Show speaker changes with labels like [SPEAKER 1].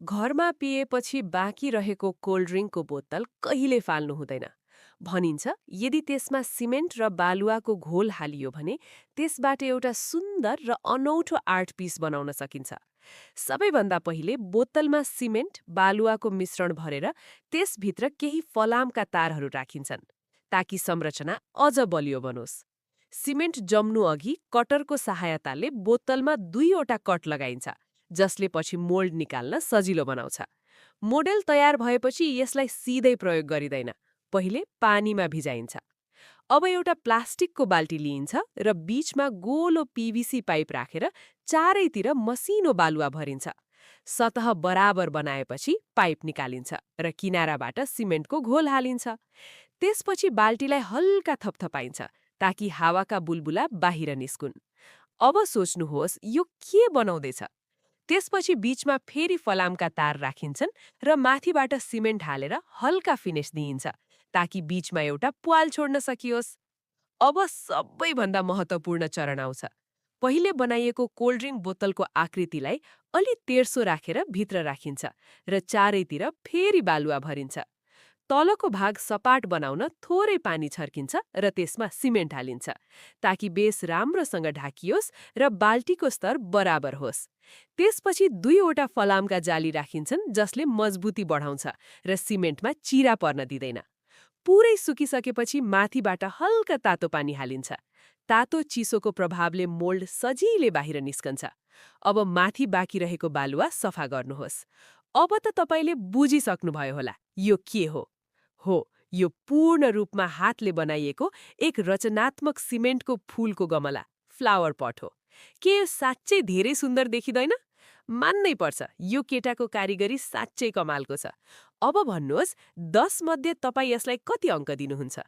[SPEAKER 1] घरमा पिएपछि बाँकी रहेको कोल्ड ड्रिङ्कको बोतल कहिले फाल्नु हुँदैन। भनिन्छ यदि त्यसमा सिमेन्ट र बालुवाको घोल हालियो भने त्यसबाट एउटा सुन्दर र अनौठो आर्ट पिस बनाउन सकिन्छ। सबैभन्दा पहिले बोतलमा सिमेन्ट बालुवाको मिश्रण भरेर त्यसभित्र केही फलामका तारहरू राखिन्छन् ताकि संरचना अझ बलियो बनोस्। सिमेन्ट जम्नु अघि कटरको सहायताले बोतलमा दुईवटा कट लगाइन्छ जसले पछि मोल्ड निकाल्न सजिलो बनाउँछ। मोडेल तयार भएपछि यसलाई सिधै प्रयोग गरिँदैन, पहिले पानीमा भिजाइन्छ। अब एउटा प्लास्टिकको बाल्टी लिइन्छ र बीचमा गोलो पीवीसी पाइप राखेर चारैतिर मसिनो बालुवा भरिन्छ। सतह बराबर बनाएपछि पाइप निकालिन्छ र किनाराबाट सिमेन्टको घोल हालिन्छ। त्यसपछि बाल्टीलाई हल्का थपथपाइन्छ ताकि हावाका बुलबुला बाहिर निस्कुन्। अब सोच्नुहोस् यो के बनाउँदैछ। त्यसपछि बीचमा फेरि फलामका तार राखिन्छन् र माथिबाट सिमेन्ट हालेर हल्का फिनिस दिइन्छ ताकि बीचमा एउटा प्वाल छोड्न सकियोस्। अब सबैभन्दा महत्त्वपूर्ण चरण आउँछ। पहिले बनाइएको कोल्ड ड्रिङ्क बोतलको आकृतिलाई अलि तेर्सो राखेर भित्र राखिन्छ र चारैतिर फेरि बालुवा भरिन्छ। तलको भाग सपाट बनाउन थोरै पानी छर्किन्छ र त्यसमा सिमेन्ट हालिन्छ ताकि बेस राम्रोसँग ढाकियोस् र बाल्टीको स्तर बराबर होस्। त्यसपछि दुईवटा फलामका जाली राखिन्छन् जसले मजबुती बढाउँछ र सिमेन्टमा चिरा पर्न दिँदैन। पुरै सुकिसकेपछि माथिबाट हल्का तातो पानी हालिन्छ। तातो चिसोको प्रभावले मोल्ड सजिलै बाहिर निस्कन्छ। अब माथि बाँकी रहेको बालुवा सफा गर्नुहोस्। अब त तपाईले बुझिसक्नुभयो होला यो के हो। यो पूर्ण रूपमा हातले बनाइएको एक रचनात्मक सिमेन्टको फूलको गमला, फ्लावर पट हो। के यो साँच्चै धेरै सुन्दर देखिँदैन? मान्नै पर्छ, यो केटाको कारिगरी साँच्चै कमालको छ। अब भन्नुहोस् 10 मध्ये तपाईँ यसलाई कति अङ्क दिनुहुन्छ?